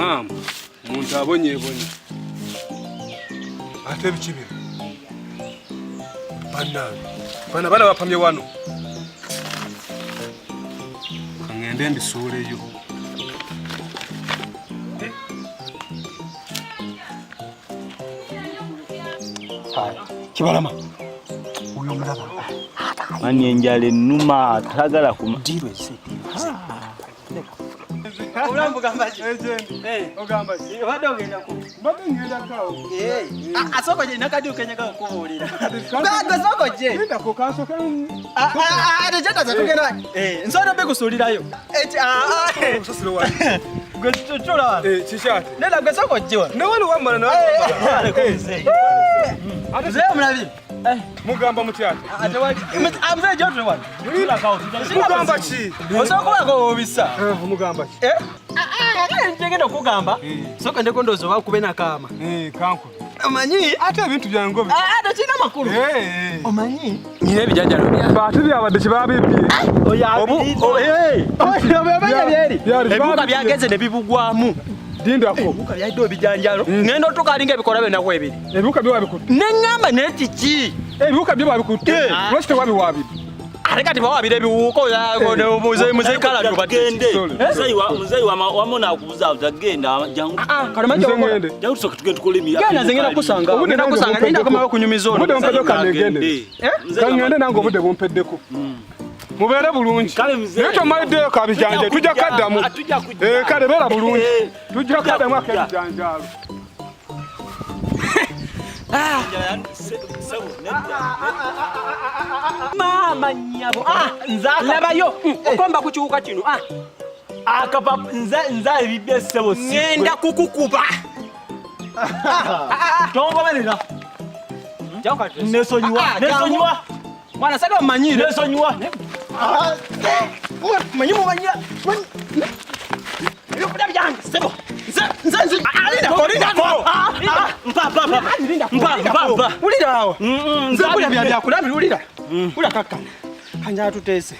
Maama, muntu abonyeebonye. Ate biki bino? Bannange, bano abaana bapamye wano. Kangende mbisuuleyo. Kibalama oyo omulaba. Mani enjala ennuma tagala kuma. Asoko je nakadi ukenyega okubuulira. Soko je. Tejetaza tugenda. Nsobola bikusuulirayo. Gwe tutula. Neda gwe soko je wano. Mzee omulabi. Mugamba mutya ate? Atewali. Mzee jotule wano. Mugamba ki? Osobola okubaako obisa. Mugamba ki? Njegenda okugamba. Sooka ndeko ndowooza oba kube nakaama. Kanku. Omanyi Ate ebintu byange obi. Tekirina makulu. Omanyi nyina ebijanjalo byange. Ate byabadde kyebabibbye. Ebiwuka byagenze ne bibugwamu. Lindako. Ebiwuka byalidde ebijanjalo. Ngenda otuuka alinga ebikola byonna ebiri. Ebiwuka byo wabikutte. Ne ŋŋamba naye kiki? Ebiwuka byo wabikutte. Lwaki tewabiwaabidde? Ate kati bawabira ebiwuka muzeyi kala Tugende. Muzeyi wamu nakubuza genda jangu. Nze ngende. Jangu tusooke tugende tukole emi. Genda nze ngenda kusanga. Obudde Ngenda nange kusanga nenda bumpeddeko. komawo okunyumiza ono. Obudde bumpeddeko kangende. Kangende nange obudde bumpeddeko. Mubeere bulungi. Kale mzee. Naye tomaliddeyo kabijanja tujja kaddamu. Tujja kujja. Kale beera bulungi. Tujja kaddamu kujja. ak'ebijanjaalo. Maama nnyabo. Labayo okomba ku kiwuka kino. Akapa nze nze ebibye ssebo si. Ngenda kukukuba. Tongoberera. Nesonyiwa. Nesonyiwa. Mwana saga omanyire. Nesonyiwa. Manyi mumanyira. Ebyokulya byange ssebo. Nze nze nze lindako lindako. Mpa mpa mpa. Mpa mpa mpa. Wulira awo. Nze Nze kulya bya byakulya wulira. Wulira kakkana. Kanjala tuteese.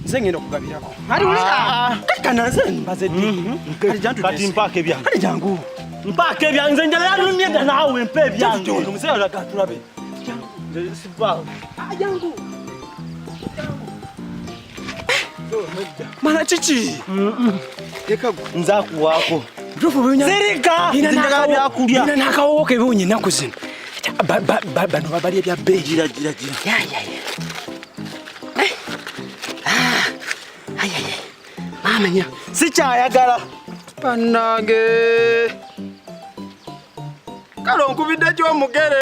Nze ngenda okugabirako. Ali wulira. Kakkana nze mbaze ddi. Kati jantu Kati mpaako ebyange. Kati jangu. Mpaako ebyange nze njala yalumye dda naawe mpa ebyange. Jangu muzeeyi alaga tulabe. Nze sivaawo. Jangu. Mana kiki? Nze akuwaako. Zirika! Nze byakulya. Nina n'akawowo k'ebiwunya ennaku zino. Bano babalya ebya bbeeyi. Gira gira gira. Maama nya. Sikyayagala. Bannange. Kale onkubidde ki omugere?